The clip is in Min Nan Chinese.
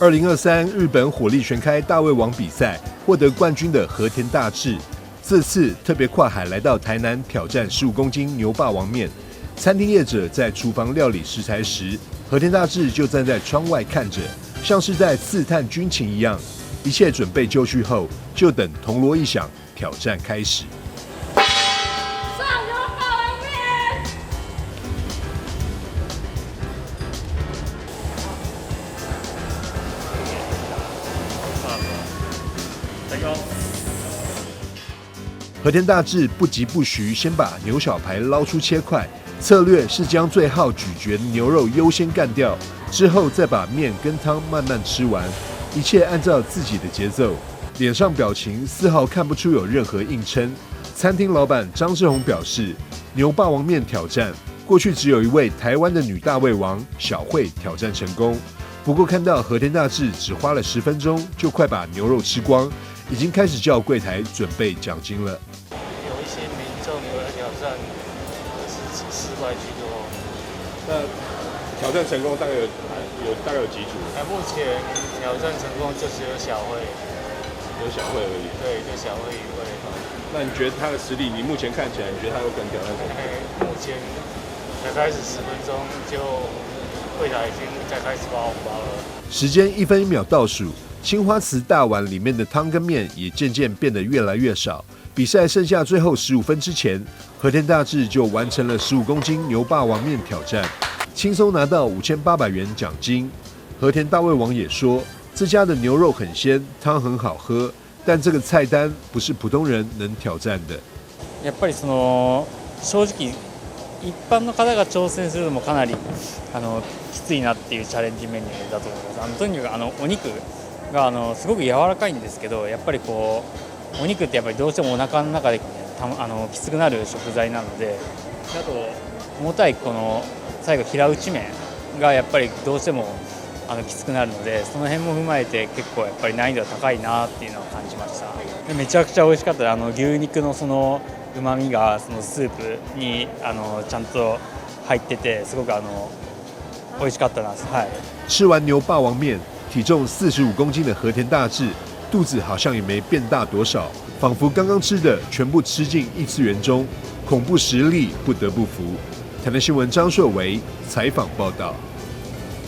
2023日本火力全开大胃王比赛获得冠军的和田大志，这次特别跨海来到台南挑战15公斤牛霸王面。餐厅业者在厨房料理食材时，和田大志就站在窗外看着，像是在刺探军情一样。一切准备就绪后，就等铜锣一响，挑战开始。上牛霸王面。成功。和田大志不疾不徐，先把牛小排捞出切块，策略是将最好咀嚼的牛肉优先干掉，之后再把面跟汤慢慢吃完，一切按照自己的节奏，脸上表情丝毫看不出有任何硬撑。餐厅老板张志宏表示，牛霸王面挑战过去只有一位台湾的女大胃王小慧挑战成功，不过看到和田大志只花了10分钟就快把牛肉吃光，已经开始叫柜台准备奖金了。有一些民众有来挑战，是失败居多。那挑战成功大概有几组？哎，目前挑战成功就只有小慧，有小慧而已。对，就小慧一位。那你觉得他的实力？你目前看起来，你觉得他有可能挑战成功？目前才开始10分钟，就柜台已经在开始包红包了。时间一分一秒倒数，青花瓷大碗里面的汤跟面也渐渐变得越来越少。比赛剩下最后15分之前，和田大志就完成了15公斤牛霸王面挑战，轻松拿到5800元奖金。和田大胃王也说，这家的牛肉很鲜，汤很好喝，但这个菜单不是普通人能挑战的。やっぱりその正直一般の方が挑戦するのもかなりきついなっていうチャレンジメニューだと思います。とにかくお肉がすごく柔らかいんですけど、やっぱりこうお肉ってやっぱりどうしてもお腹の中でたあのきつくなる食材なので、あと重たいこの最後平打ち麺がやっぱりどうしてもきつくなるので、その辺も踏まえて結構やっぱり難易度が高いなっていうのを感じました。で、めちゃくちゃ美味しかった。牛肉のその旨味がそのスープにちゃんと入ってて、すごく美味しかったです。はい。吃完牛霸王面，体重45公斤的和田大志肚子好像也没变大多少，仿佛刚刚吃的全部吃进异次元中，恐怖实力不得不服。台南新闻张硕维采访报道。